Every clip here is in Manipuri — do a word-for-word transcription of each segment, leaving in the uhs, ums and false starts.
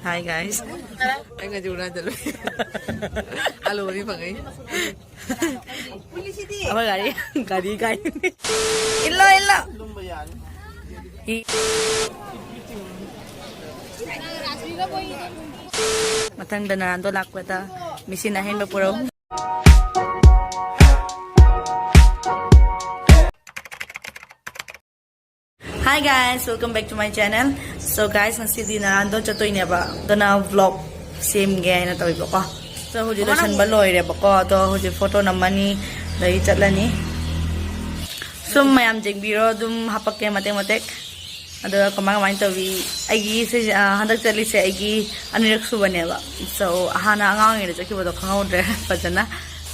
Hi guys. ꯑꯩ ꯉꯁꯤ ꯎꯅꯗ ꯂꯣꯏ꯫ ꯑꯂꯨ ꯃꯔꯤ ꯐꯪꯉꯛꯏ꯫ ꯑꯩꯈꯣꯏ ꯒꯥꯔꯤ, ꯒꯥꯔꯤ ꯀꯥꯏ꯫ ꯏꯜꯂꯣ, ꯏꯜꯂꯣ꯫ ꯃꯊꯪꯗ ꯅꯥꯟꯗꯣ ꯂꯥꯛꯄꯗ ꯃꯤꯁꯤꯟ ꯑꯍꯦꯟꯕ ꯄꯨꯔꯛꯎ꯫ Hi guys, welcome back to my channel. So guys, ꯉꯁꯤꯗꯤ ꯅꯥꯔꯥꯟꯗꯣ ꯆꯠꯇꯣꯏꯅꯦꯕ, ꯑꯗꯨꯅ vlog ꯁꯦꯝꯒꯦ ꯍꯥꯏꯅ ꯇꯧꯋꯦꯕꯀꯣ꯫ So ꯍꯧꯖꯤꯛ ꯂꯣꯏꯁꯟꯕ ꯂꯣꯏꯔꯦꯕꯀꯣ, ꯑꯗꯣ ꯍꯧꯖꯤꯛ ꯐꯣꯇꯣ ꯅꯝꯃꯅꯤ, ꯑꯗꯩ ꯆꯠꯂꯅꯤ꯫ ꯁꯨꯝ ꯃꯌꯥꯝ ꯌꯦꯡꯕꯤꯔꯣ, ꯑꯗꯨꯝ ꯍꯥꯄꯛꯀꯦ ꯃꯇꯦꯛ ꯃꯇꯦꯛ꯫ ꯑꯗꯨꯒ ꯀꯃꯥꯏ ꯀꯃꯥꯏꯅ ꯇꯧꯋꯤ? ꯑꯩꯒꯤ ꯁꯤꯁꯦ, ꯑ, ꯍꯟꯗꯛ ꯆꯠꯂꯤꯁꯦ ꯑꯩꯒꯤ ꯑꯅꯤꯔꯛ ꯁꯨꯕꯅꯦꯕ꯫ So ꯍꯥꯟꯅ ꯑꯉꯥꯡ ꯑꯣꯏꯔꯤꯉꯩꯗ ꯆꯠꯈꯤꯕꯗꯣ ꯈꯪꯍꯧꯗ꯭ꯔꯦ ꯐꯖꯅ꯫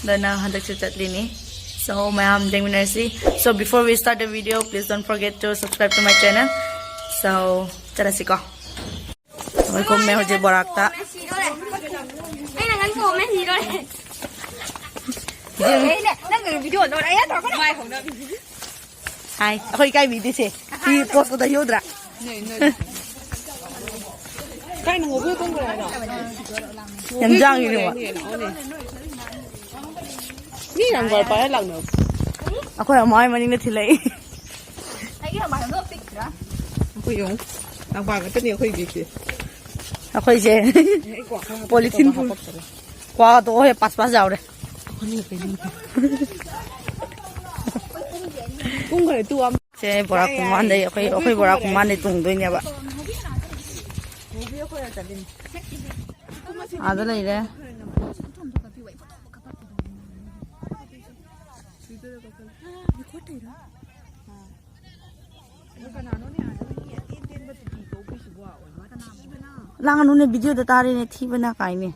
ꯑꯗꯨꯅ ꯍꯟꯗꯛꯁꯨ ꯆꯠꯂꯤꯅꯤ꯫ So ꯃꯌꯥꯝ ꯌꯦꯡꯃꯤꯟꯅꯔꯁꯤ꯫ So before we start the video, please don't forget to subscribe to my channel. So ꯆꯠꯂꯁꯤꯀꯣ꯫ ꯑꯩꯈꯣꯏ ꯀꯨꯝꯃꯦ ꯍꯧꯖꯤꯛ ꯕꯣꯔꯥꯛꯇ꯫ ꯑꯩꯅ ꯉꯟ ꯀꯣꯝꯃꯦ ꯁꯤꯗꯣꯔꯦ꯫ ꯅꯪ ꯚꯤꯗꯤꯑꯣ ꯂꯣꯏꯔꯦ꯫ ꯍꯥꯏ, ꯑꯩꯈꯣꯏ ꯏꯀꯥꯏꯕꯤꯗꯦꯁꯦ꯫ ꯁꯤ ꯄꯣꯁꯀꯗ ꯌꯧꯗ꯭ꯔꯥ? ꯀꯥꯏꯅ ꯉꯧꯕ ꯀꯨꯝꯈ꯭ꯔꯦ ꯍꯥꯏꯔꯣ? ꯌꯥꯝ ꯌꯥꯡꯉꯤꯅꯦ ꯋꯥ꯫ ꯃꯤ ꯌꯥꯝ ꯒꯥꯔꯤ ꯄꯥꯏꯔ ꯂꯥꯛꯅꯕ꯫ ꯑꯩꯈꯣꯏ ꯑꯃꯥꯏ ꯃꯅꯤꯡꯗ ꯊꯤꯜꯂꯛꯏ꯫ ꯑꯩꯒꯤ ꯃꯃꯥꯏꯗꯣ ꯄꯤꯛꯇ꯭ꯔꯥ? ꯑꯩꯈꯣꯏ ꯌꯦꯡꯉꯨ, ꯂꯝꯄꯥꯛ ꯉꯥꯛꯇꯅꯤ ꯑꯩꯈꯣꯏ ꯕꯦꯒꯁꯦ꯫ ꯑꯩꯈꯣꯏꯁꯦ ꯑꯩ ꯀ꯭ꯋꯥ ꯈꯔ ꯍꯥꯞꯄꯛꯀꯦ ꯄꯣꯂꯤꯊꯤꯟ ꯇꯧꯕ, ꯐꯨꯜ꯫ ꯍꯥꯄꯛꯇꯔꯦ꯫ ꯀ꯭ꯋꯥ ꯇꯣꯛꯑꯣꯍꯦ, ꯄꯥꯁ ꯄꯥꯁ ꯌꯥꯎꯔꯦ꯫ ꯑꯩꯈꯣꯏꯅ ꯀꯩꯅꯣ ꯇꯧ-, ꯄꯨꯡ ꯈꯔ ꯇꯨ ꯑꯃ꯫ ꯁꯦ ꯕꯣꯔꯥ ꯈꯣꯡꯕꯥꯟꯗꯩ, ꯑꯩꯈꯣꯏ, ꯑꯩꯈꯣꯏ ꯕꯣꯔꯥ ꯈꯣꯡꯕꯥꯟꯗꯩ ꯇꯣꯡꯗꯣꯏꯅꯦꯕ꯫ ꯑꯥꯗ ꯂꯩꯔꯦ꯫ ꯂꯥꯡꯒꯅꯨꯅꯦ, ꯚꯤꯗꯤꯑꯣꯗ ꯇꯥꯔꯦꯅꯦ, ꯊꯤꯕꯅ ꯀꯥꯏꯅꯦ꯫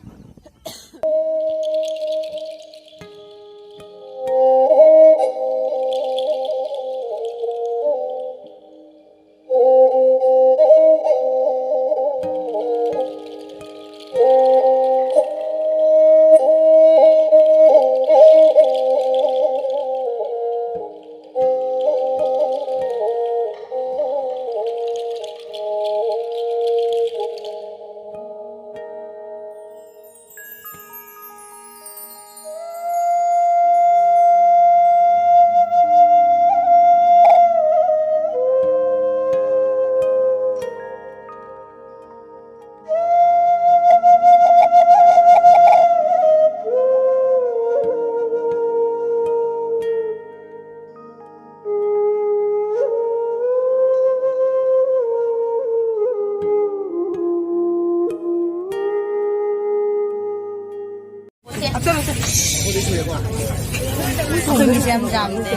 ꯑꯩꯈꯣꯏ ꯃꯤꯁꯦ ꯌꯥꯝ ꯌꯥꯝꯗꯦ꯫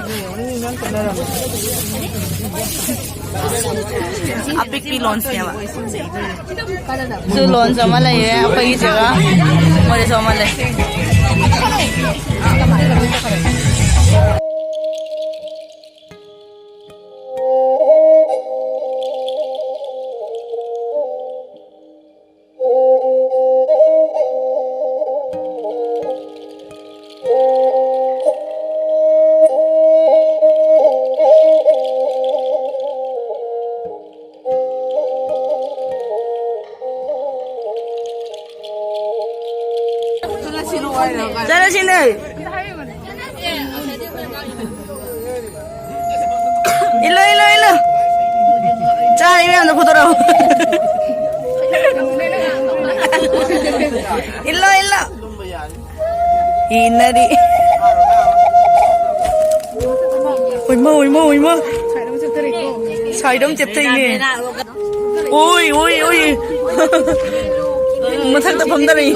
ꯑꯄꯤꯛꯄꯤ ꯂꯣꯟꯁꯅꯦꯕ꯫ ꯁꯨ ꯂꯣꯟꯁ ꯑꯃ ꯂꯩꯔꯦ ꯑꯩꯈꯣꯏꯒꯤ ꯖꯒꯥ꯫ ꯃꯣꯏꯗꯁꯨ ꯑꯃ ꯂꯩ꯫ ꯆꯠꯂꯁꯤꯅꯦ꯫ ꯏꯜꯂꯣ, ꯏꯜꯂꯣ, ꯏꯜꯂꯣ꯫ ꯆꯥꯔꯤ ꯃꯌꯥꯝꯗꯣ ꯐꯨꯗꯣꯔꯛꯑꯣ꯫ ꯏꯜꯂꯣ, ꯏꯜꯂꯣ꯫ ꯏꯟꯅꯔꯤ꯫ ꯎꯏꯃ, ꯎꯏꯃ, ꯎꯏꯃ꯫ ꯁꯥꯏꯗ ꯑꯃ ꯆꯦꯞꯊꯩꯅꯦ꯫ ꯎꯏ, ꯎꯏ, ꯎꯏ꯫ ꯃꯊꯛꯇ ꯐꯝꯗꯔꯛꯏ꯫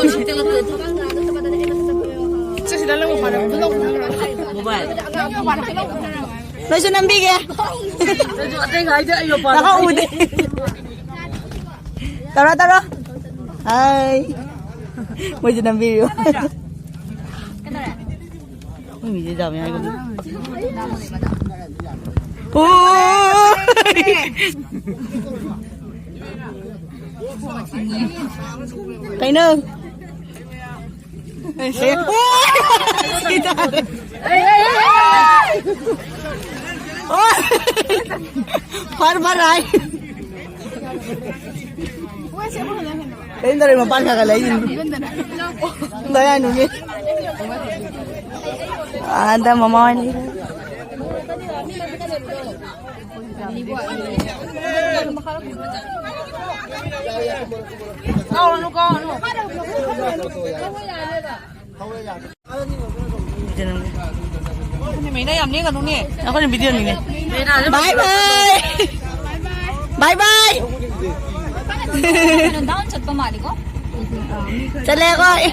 ꯅꯣꯏꯁꯨ ꯅꯝꯕꯤꯒꯦ꯫ ꯅꯍꯥꯛ ꯎꯗꯦ꯫ ꯇꯧꯔꯣ, ꯇꯧꯔꯣ꯫ ꯍꯥꯏ꯫ ꯃꯣꯏꯁꯨ ꯅꯝꯕꯤꯌꯨ꯫ ꯃꯣꯏ ꯃꯤꯁꯦ ꯌꯥꯝꯃꯦ ꯍꯥꯏꯒꯨꯝ꯫ ꯑꯣ! ꯀꯩꯅꯣ? ꯁꯤ ꯇꯥꯔꯦ꯫ ꯑꯣ! ꯐꯔ ꯐꯔ ꯍꯥꯏ꯫ ꯀꯩꯅꯣ ꯇꯧꯔꯦ, ꯃꯄꯥꯟ ꯈꯔ ꯈꯔ ꯂꯩ꯫ ꯂꯣꯏ ꯍꯥꯏꯅꯨꯅꯦ꯫ ꯑꯥꯗ ꯃꯃꯥ ꯍꯣꯏ ꯂꯩꯔꯦ꯫ ꯀꯥꯎꯔꯅꯨ, ꯀꯥꯎꯔꯅꯨ꯫ ꯃꯤꯅ ꯌꯥꯝ ꯅꯦꯛꯀꯅꯨꯅꯦ꯫ ꯑꯩꯈꯣꯏꯅ ꯚꯤꯗꯤꯑꯣꯅꯤꯅꯦ꯫ ꯕꯥꯏ ꯕꯥꯏ꯫ ꯕꯥꯏ ꯕꯥꯏ꯫ ꯗꯥꯎꯟ ꯆꯠꯄ ꯃꯥꯜꯂꯤꯀꯣ꯫ ꯆꯠꯂꯦ ꯑꯩꯈꯣꯏ꯫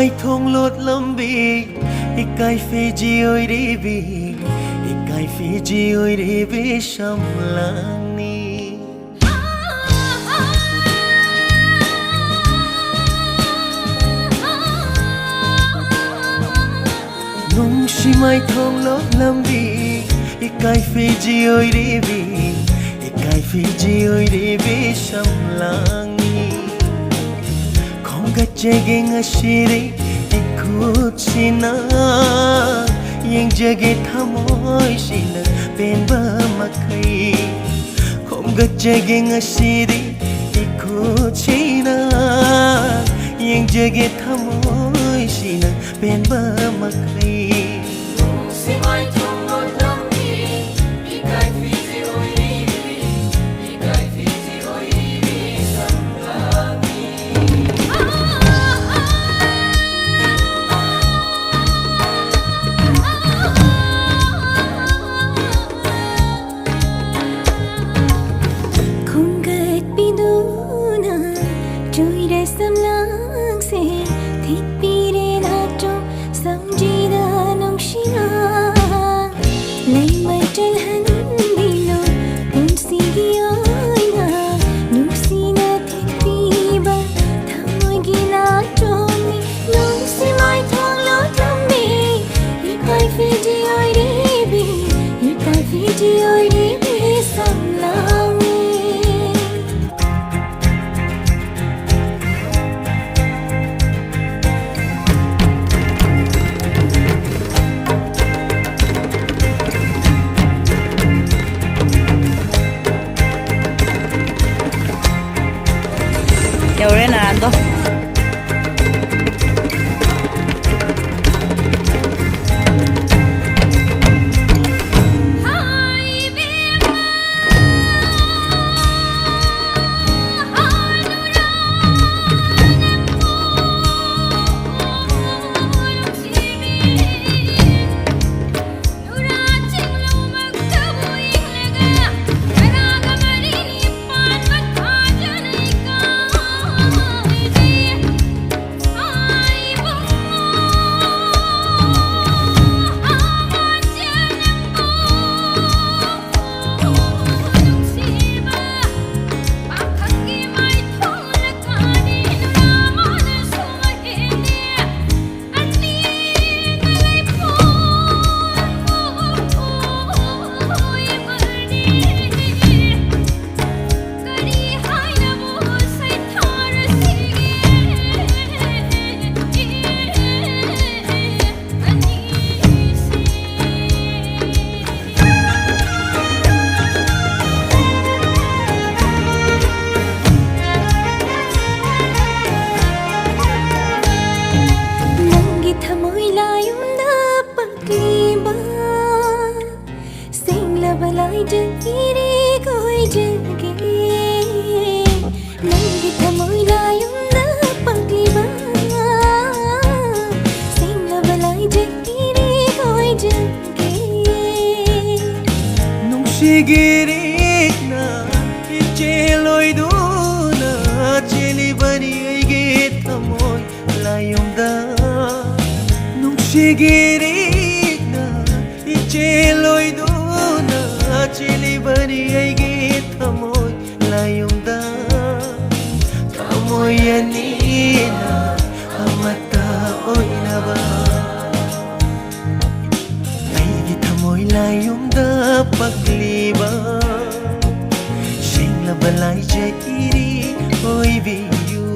ꯃꯥꯏꯊꯣꯡꯂꯣꯠ ꯂꯝꯕꯤ, ꯏꯀꯥꯏ ꯐꯤꯖꯤ ꯑꯣꯏꯔꯤꯕꯤ, ꯏꯀꯥꯏ ꯐꯤꯖꯤ ꯑꯣꯏꯔꯤꯕꯤ ꯁꯝꯂꯥꯡꯅꯤ꯫ ꯅꯨꯡꯁꯤ ꯃꯥꯏꯊꯣꯡꯂꯣꯠ ꯂꯝꯕꯤ, ꯏꯀꯥꯏ ꯐꯤꯖꯤ ꯑꯣꯏꯔꯤꯕꯤ, ꯏꯀꯥꯏ ꯐꯤꯖꯤ ꯑꯣꯏꯔꯤꯕꯤ ꯁꯝꯂꯥꯡꯅꯤ꯫ ꯈꯣꯝꯒꯠꯆꯒꯦ ꯉꯁꯤꯗꯤ ꯏꯈꯨꯠꯁꯤꯅ, ꯌꯦꯡꯖꯒꯦ ꯊꯃꯣꯏꯁꯤꯅ ꯄꯦꯟꯕ ꯃꯈꯩ꯫ ꯈꯣꯝꯒꯠꯆꯒꯦ ꯉꯁꯤꯗꯤ ꯏꯈꯨꯠꯁꯤꯅ, ꯌꯦꯡꯖꯒꯦ ꯊꯃꯣꯏꯁꯤꯅ ꯄꯦꯟꯕ ꯃꯈꯩ꯫ ꯈꯣꯝꯒꯠꯄꯤꯗꯨꯅ ꯆꯣꯏꯔ ꯁꯝꯂꯥꯡꯁꯦ ꯊꯤꯠꯄꯤꯔꯦ ꯅꯥꯆꯣꯝ ꯁꯝꯖꯤꯗ ꯏꯔꯦꯛ ꯑꯣꯏꯖꯒꯦ, ꯅꯪꯒꯤ ꯊꯃꯣꯏ ꯂꯥꯌꯨꯝꯗ ꯄꯛꯂꯤꯕ ꯁꯦꯡꯂꯕ ꯂꯥꯏꯖ ꯏꯔꯦꯛ ꯑꯣꯏꯖꯒꯦ꯫ ꯅꯨꯡꯁꯤꯒꯤ ꯏꯔꯦꯛꯅ ꯏꯆꯦꯜ ꯑꯣꯏꯗꯨꯅ ꯆꯦꯜꯂꯤꯕꯅꯤ ꯑꯩꯒꯤ ꯊꯃꯣꯏ ꯂꯥꯌꯨꯝꯗ꯫ ꯅꯨꯡꯁꯤꯒꯤ ꯏꯔꯦꯛꯅ ꯏꯆꯦꯜ ꯑꯣꯏꯗꯨꯅ ꯆꯦꯜꯂꯤꯕꯅꯤ ꯑꯩꯒꯤ ꯊꯃꯣꯏ ꯂꯥꯌꯨꯝꯗ꯫ ꯊꯃꯣꯏ ꯑꯅꯤꯅ ꯑꯃꯠꯇ ꯑꯣꯏꯅꯕ꯫ ꯑꯩꯒꯤ ꯊꯃꯣꯏ ꯂꯥꯌꯨꯝꯗ ꯄꯛꯂꯤꯕ ꯁꯦꯡꯂꯕ ꯂꯥꯏꯖ ꯏꯔꯦꯛ ꯑꯣꯏꯕꯤꯌꯨ꯫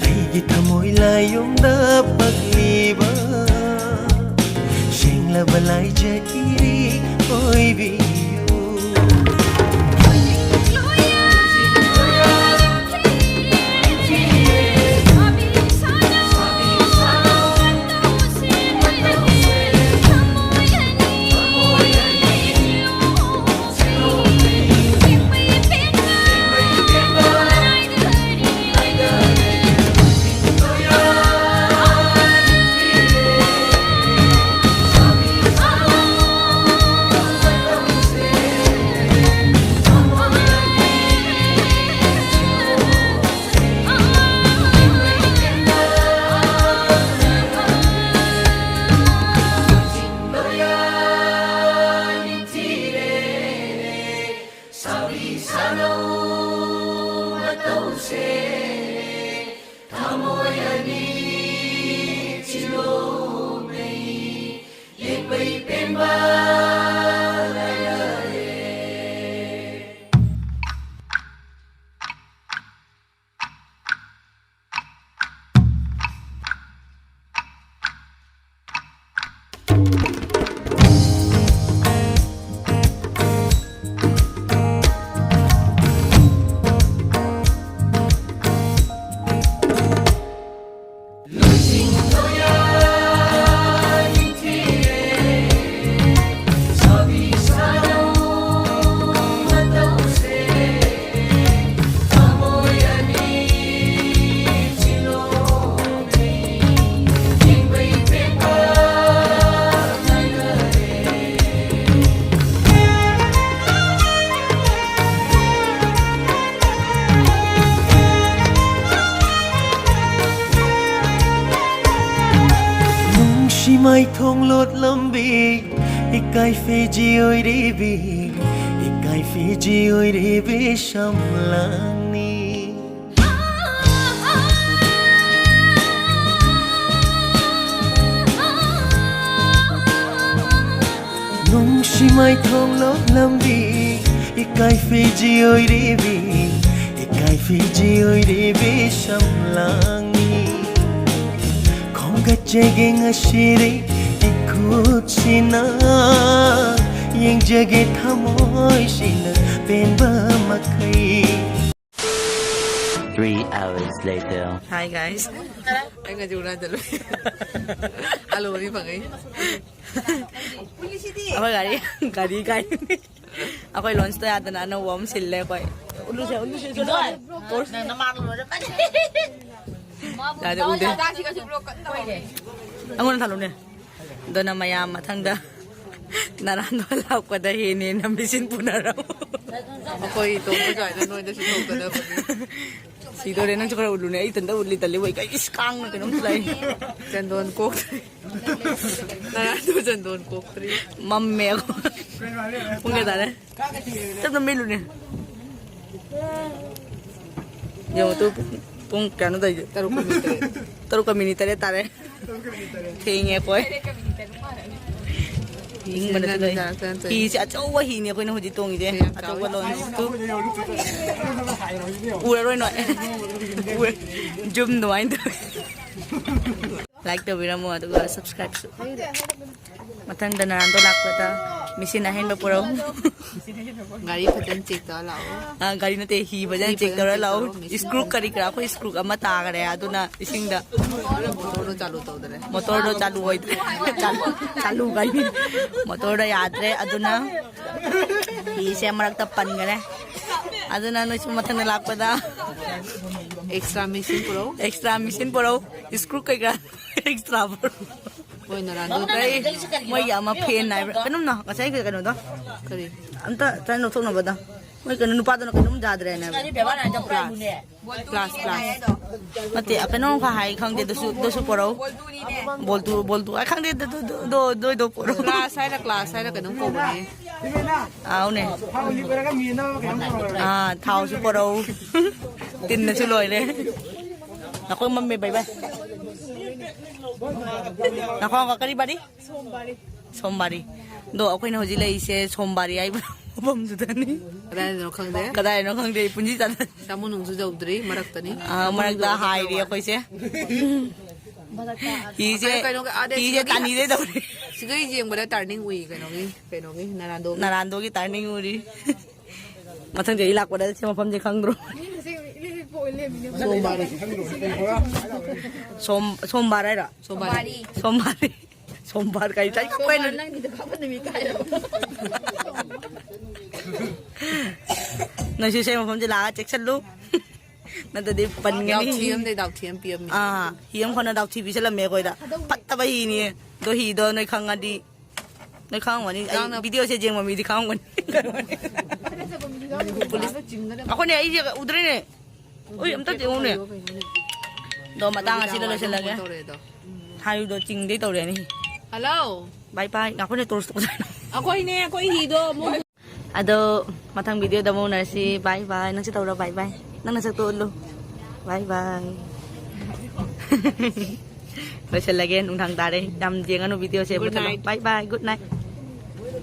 ꯑꯩꯒꯤ ꯊꯃꯣꯏ ꯂꯥꯌꯨꯝꯗ ꯄꯛꯂꯤꯕ ꯁꯦꯡꯂꯕ ꯂꯥꯏꯖ ꯏꯔꯦꯛ ꯑꯣꯏꯕꯤꯌꯨ꯫ ꯂꯣꯠꯂꯝꯕꯤ ꯏꯀꯥꯏ ꯐꯤꯖꯤ ꯑꯣꯏꯔꯤꯕꯤ, ꯏꯀꯥꯏ ꯐꯤꯖꯤ ꯑꯣꯏꯔꯤꯕꯤ ꯁꯝꯂꯥꯡꯅꯤ꯫ ꯅꯨꯡꯁꯤ ꯃꯥꯏꯊꯣꯡ ꯂꯣꯛꯂꯝꯕꯤ ꯏꯀꯥꯏ ꯐꯤꯖꯤ ꯑꯣꯏꯔꯤꯕꯤ, ꯏꯀꯥꯏ ꯐꯤꯖꯤ ꯑꯣꯏꯔꯤꯕꯤ ꯁꯝꯂꯥꯡꯅꯤ꯫ ꯈꯣꯝꯒꯠꯆꯒꯦ ꯉꯁꯤꯗꯤ ꯏꯈꯨꯠꯁꯤꯅ, ꯌꯦꯡꯖꯒꯦ ꯊꯃꯣꯏꯁꯤꯅ ꯄꯦꯟꯕ ꯃꯈꯩ꯫ Three hours later. Hi guys. ꯑꯩ ꯉꯁꯤ ꯎꯅꯗ ꯂꯣꯏ꯫ ꯑꯂꯨ ꯃꯔꯤ ꯐꯪꯉꯤ꯫ ꯑꯩꯈꯣꯏ ꯒꯥꯔꯤ, ꯒꯥꯔꯤ ꯀꯥꯏ꯫ ꯑꯩꯈꯣꯏ ꯂꯣꯟꯁꯇ ꯌꯥꯗꯅ ꯑꯅꯧꯕ ꯑꯃ ꯁꯤꯜꯂꯦ ꯑꯩꯈꯣꯏ꯫ ꯎꯠꯂꯨꯁꯦ, ꯎꯠꯂꯨꯁꯦ, ꯎꯠꯂꯨꯁꯦ꯫ ꯅꯪ ꯅꯃꯥꯟ ꯂꯣꯏꯔꯦ꯫ ꯌꯥꯔꯦ, ꯎꯗꯦ꯫ ꯑꯩꯉꯣꯟꯗ ꯊꯥꯜꯂꯨꯅꯦ꯫ ꯑꯗꯨꯅ ꯃꯌꯥꯝ ꯃꯊꯪꯗ ꯅꯔꯥꯟꯗꯣ ꯂꯥꯛꯄꯗ ꯍꯦꯟꯅ ꯍꯦꯟꯅ ꯃꯤꯁꯤꯟ ꯄꯨꯅꯔꯝꯃꯨ꯫ ꯑꯩꯈꯣꯏ ꯏꯇꯣꯝꯇ ꯁ꯭ꯋꯥꯏꯗ ꯅꯣꯏꯗ ꯁꯤꯊꯣꯛꯀꯗꯕꯅꯤ꯫ ꯁꯤꯗꯣꯔꯦ, ꯅꯪꯁꯨ ꯈꯔ ꯎꯠꯂꯨꯅꯦ, ꯑꯩ ꯏꯊꯟꯇ ꯎꯠꯂꯤ ꯇꯜꯂꯤ, ꯋꯥꯏ ꯀꯩ ꯏꯁ ꯀꯥꯡꯅ ꯀꯩꯅꯣꯝ ꯂꯩ꯫ ꯆꯟꯗꯣꯟ ꯀꯣꯛꯇ꯭ꯔꯤ꯫ ꯅꯔꯥꯟꯗꯣ ꯆꯟꯗꯣꯟ ꯀꯣꯛꯇ꯭ꯔꯤ꯫ ꯃꯝꯃꯦ ꯑꯩꯈꯣꯏ꯫ ꯄꯨꯡ ꯀꯌꯥ ꯇꯥꯔꯦ? ꯇꯞꯅ ꯃꯦꯠꯂꯨꯅꯦ꯫ ꯌꯦꯡꯉꯣ ꯇꯨ, ꯄꯨꯡ ꯀꯌꯥꯅꯣ ꯇꯧꯔꯤꯁꯦ? ꯇꯔꯨꯛꯀ ꯃꯤꯅꯤꯠ ꯇꯔꯦꯠ꯫ ꯇꯔꯨꯛꯀ ꯃꯤꯅꯤꯠ ꯇꯔꯦꯠ ꯇꯥꯔꯦ꯫ ꯊꯦꯡꯉꯦ ꯑꯩꯈꯣꯏ꯫ ꯏꯪꯕꯅꯁꯨ ꯂꯣꯏ꯫ ꯍꯤꯁꯦ ꯑꯆꯧꯕ ꯍꯤꯅꯦ ꯑꯩꯈꯣꯏꯅ ꯍꯧꯖꯤꯛ ꯇꯣꯡꯉꯤꯁꯦ꯫ ꯌꯥꯝ ꯆꯥꯎꯋꯤ꯫ ꯑꯆꯧꯕ ꯂꯣꯟ꯫ ꯎꯔꯔꯣꯏ ꯅꯣꯏ꯫ ꯎꯔ-, zoom ꯑꯗꯨꯃꯥꯏꯅ ꯇꯧꯋꯤ꯫ Like ꯇꯧꯕꯤꯔꯝꯃꯣ ꯑꯗꯨꯒ subscribeꯁꯨ꯫ ꯃꯊꯪꯗ ꯅꯔꯥꯟꯗꯣ ꯂꯥꯛꯄꯗ ꯃꯤꯁꯤꯟ ꯑꯍꯦꯟꯕ ꯄꯨꯔꯛꯎ꯫ ꯒꯥꯔꯤ ꯐꯖꯅ check ꯇꯧꯔ ꯂꯥꯛꯑꯣ꯫ ꯑ, ꯒꯥꯔꯤ ꯅꯠꯇꯦ, ꯍꯤ ꯐꯖꯅ ꯍꯤ check ꯐꯖꯅ ꯇꯧꯔ check ꯂꯥꯛꯑꯣ꯫ ꯇꯧꯔꯣ, ꯃꯤꯁꯤꯟ screw ꯐꯖꯅ ꯀꯔꯤ ꯀꯔꯥ, ꯑꯩꯈꯣꯏ screw ꯑꯃ ꯇꯥꯈꯔꯦ, ꯑꯗꯨꯅ ꯏꯁꯤꯡꯗ꯫ Motorꯗꯣ ꯆꯥꯂꯨ ꯇꯧꯗꯔꯦ꯫ Motorꯗꯣ ꯆꯥꯂꯨ ꯑꯣꯏꯗ꯭ꯔꯦ꯫ ꯆꯥꯂꯨ, ꯆꯥꯂꯨ ꯒꯥꯔꯤ꯫ Motorꯗꯣ ꯌꯥꯗ꯭ꯔꯦ, ꯑꯗꯨꯅ ꯍꯤꯁꯦ ꯃꯔꯛꯇ ꯄꯟꯒꯔꯦ꯫ ꯑꯗꯨꯅ ꯅꯣꯏꯁꯨ ꯃꯊꯪꯗ ꯂꯥꯛꯄꯗ extra ꯃꯤꯁꯤꯟ ꯄꯨꯔꯛꯎ꯫ Extra ꯃꯤꯁꯤꯟ ꯄꯨꯔꯛꯎ꯫ Screw ꯀꯩꯀꯥ extra ꯄꯨꯔꯛꯎ꯫ ꯃꯣꯏ ꯅꯔꯥꯟꯗꯣ꯫ ꯑꯩ ꯃꯣꯏꯒꯤ ꯑꯃ fan ꯍꯥꯏꯕ꯭ꯔꯥ? ꯀꯩꯅꯣꯝꯅ ꯉꯁꯥꯏꯒꯤ ꯀꯩꯅꯣꯗꯣ꯫ ꯀꯔꯤ? ꯑꯝꯇ try ꯂꯧꯊꯣꯛꯅꯕꯗ꯫ ꯃꯣꯏ ꯀꯩꯅꯣ ꯅꯨꯄꯥꯗꯨꯅ ꯀꯩꯅꯣꯝ ꯌꯥꯗ꯭ꯔꯦꯅꯦ꯫ Class class. ꯅꯠꯇꯦ, ꯀꯩꯅꯣꯝ ꯈ ꯍꯥꯏ ꯈꯪꯗꯦ, ꯑꯗꯨꯁꯨ ꯑꯗꯨꯁꯨ ꯄꯣꯔꯛꯎ꯫ ꯕꯣꯜꯇꯨ ꯕꯣꯜꯇꯨ ꯑꯩ ꯈꯪꯗꯦ꯫ ꯑꯗꯨ- ꯑꯗꯨ- ꯑꯗꯨ- ꯑꯗꯨ- ꯑꯗꯨ- ꯑꯗꯨ ꯄꯣꯔꯛꯎ꯫ ꯀ꯭ꯂꯥꯁ ꯍꯥꯏꯔ ꯀ꯭ꯂꯥꯁ ꯍꯥꯏꯔ ꯀꯩꯅꯣꯝ ꯀꯧꯕꯅꯦ꯫ ꯑꯥꯎꯅꯦ꯫ ꯑꯥ, ꯊꯥꯎꯁꯨ ꯄꯣꯔꯛꯎ꯫ ꯇꯤꯟꯅꯁꯨ ꯂꯣꯏꯔꯦ꯫ ꯅꯈꯣꯏ ꯃꯝꯃꯦ ꯕꯥꯏ ꯕꯥꯏ꯫ ꯅꯈꯣꯏ ꯀꯔꯤ ꯕꯥꯔꯤ? ꯁꯣꯝꯕꯥꯔꯤ꯫ ꯑꯗꯣ ꯑꯩꯈꯣꯏꯅ ꯍꯧꯖꯤꯛ ꯂꯩꯔꯤꯁꯦ ꯁꯣꯝꯕꯥꯔꯤ ꯍꯥꯏꯕ ꯃꯐꯝꯗꯨꯗꯅꯤ꯫ ꯀꯗꯥꯏꯗꯅꯣ ꯈꯪꯗꯦ꯫ ꯀꯗꯥꯏꯗꯅꯣ ꯈꯪꯗꯦ, ꯑꯩ ꯄꯨꯟꯁꯤ ꯆꯠꯂ- ꯁꯥꯃꯨ ꯅꯨꯡꯁꯨ ꯌꯧꯗ꯭ꯔꯤ ꯃꯔꯛꯇꯅꯤ꯫ ꯑꯥ, ꯃꯔꯛꯇ ꯍꯥꯏꯔꯤ ꯑꯩꯈꯣꯏꯁꯦ꯫ ꯍꯤꯁꯦ, ꯀꯩꯅꯣꯒꯤ ꯑꯥꯗ ꯍꯤꯁꯦ ꯁꯤꯒꯤ ꯇꯥꯅꯤꯗꯩ ꯇꯧꯔꯤ꯫ ꯁꯤꯒꯩ ꯌꯦꯡꯕꯗ ꯇꯥꯔꯅꯤꯡ ꯎꯏ ꯀꯩꯅꯣꯒꯤ, ꯀꯩꯅꯣꯒꯤ ꯅꯔꯥꯟꯗꯣꯒꯤ꯫ ꯅꯔꯥꯟꯗꯣꯒꯤ ꯇꯥꯔꯅꯤꯡ ꯎꯔꯤ꯫ ꯃꯊꯪ ꯆꯍꯤ ꯂꯥꯛꯄꯗ ꯁꯤ ꯃꯐꯝꯁꯦ ꯈꯪꯗ꯭ꯔꯣ? ꯁꯣꯝꯕꯥꯔꯤ꯫ ꯁꯣꯝ-, ꯁꯣꯝꯕꯥꯔ ꯍꯥꯏꯔꯣ? ꯁꯣꯝꯕꯥꯔꯤ꯫ ꯁꯣꯝꯕꯥꯔꯤ꯫ ꯁꯣꯝꯕꯥꯔ ꯀꯥꯏ ꯆꯥꯏ ꯀꯩꯅꯣ? ꯅꯪꯒꯤꯗ ꯀꯥꯞꯄ ꯅꯨꯃꯤꯠ ꯀꯥꯏꯔꯣ? ꯅꯣꯏꯁꯨ ꯁꯤ ꯃꯐꯝꯁꯦ ꯂꯥꯛꯑꯒ ꯆꯦꯛꯁꯜꯂꯨ꯫ ꯅꯠꯇ꯭ꯔꯗꯤ ꯄꯟꯒꯅꯤ꯫ ꯗꯥꯎꯊꯤ ꯑꯃꯗꯩ ꯗꯥꯎꯊꯤ ꯑꯃ ꯄꯤꯔꯝꯃꯤ꯫ ꯑꯥ, ꯍꯤ ꯑꯃ ꯈꯣꯟꯅ ꯗꯥꯎꯊꯤ ꯄꯤꯁꯜꯂꯝꯃꯦ ꯑꯩꯈꯣꯏꯗ꯫ ꯐꯠꯇꯕ ꯍꯤꯅꯤ꯫ ꯑꯗꯣ ꯍꯤꯗꯣ ꯅꯣꯏ ꯈꯪꯉꯗꯤ, ꯅꯣꯏ ꯈꯪꯉꯝꯒꯅꯤ꯫ ꯑꯩ ꯌꯥꯝꯅ ꯚꯤꯗꯤꯑꯣꯁꯦ ꯌꯦꯡꯕ ꯃꯤꯗꯤ ꯈꯪꯉꯝꯒꯅꯤ꯫ ꯄꯨꯂꯤꯁ꯫ ꯑꯩꯈꯣꯏꯅꯦ, ꯑꯩꯁꯦ ꯎꯗ꯭ꯔꯦꯅꯦ꯫ ꯎꯏ, ꯑꯝꯇ ꯌꯦꯡꯉꯨꯅꯦ꯫ ꯑꯗꯣ ꯃꯇꯥꯡ ꯑꯁꯤꯗ ꯂꯣꯏꯁꯤꯜꯂꯒꯦ꯫ ꯇꯧꯔꯦ ꯑꯗꯣ꯫ ꯍꯥꯏꯔꯨꯗꯣ ꯆꯤꯡꯗꯩ ꯇꯧꯔꯦꯅꯦ꯫ ꯍꯜꯂꯣ꯫ ꯕꯥꯏ ꯕꯥꯏ꯫ ꯉꯥꯏꯈꯣꯅꯦ, ꯇꯣꯔꯁ ꯇꯧꯁꯦ꯫ ꯑꯩꯈꯣꯏꯅꯦ, ꯑꯩꯈꯣꯏ ꯍꯤꯗꯣ ꯑꯃꯨꯛ ꯑꯗꯣ ꯃꯊꯪ ꯚꯤꯗꯤꯑꯣꯗ ꯑꯃꯨꯛ ꯎꯅꯔꯁꯤ꯫ ꯕꯥꯏ ꯕꯥꯏ꯫ ꯅꯪꯁꯨ ꯇꯧꯔꯣ, ꯕꯥꯏ ꯕꯥꯏ꯫ ꯅꯪ ꯅꯁꯛꯇꯣ ꯎꯠꯂꯨ꯫ ꯕꯥꯏ ꯕꯥꯏ꯫ ꯂꯣꯏꯁꯤꯜꯂꯒꯦ, ꯅꯨꯡꯗꯥꯡ ꯇꯥꯔꯦ꯫ ꯌꯥꯝ ꯌꯦꯡꯉꯅꯨ ꯚꯤꯗꯤꯑꯣꯁꯦ꯫ Good ꯃꯨꯊꯠꯂꯣ꯫ Night꯫ Bye bye. Good night.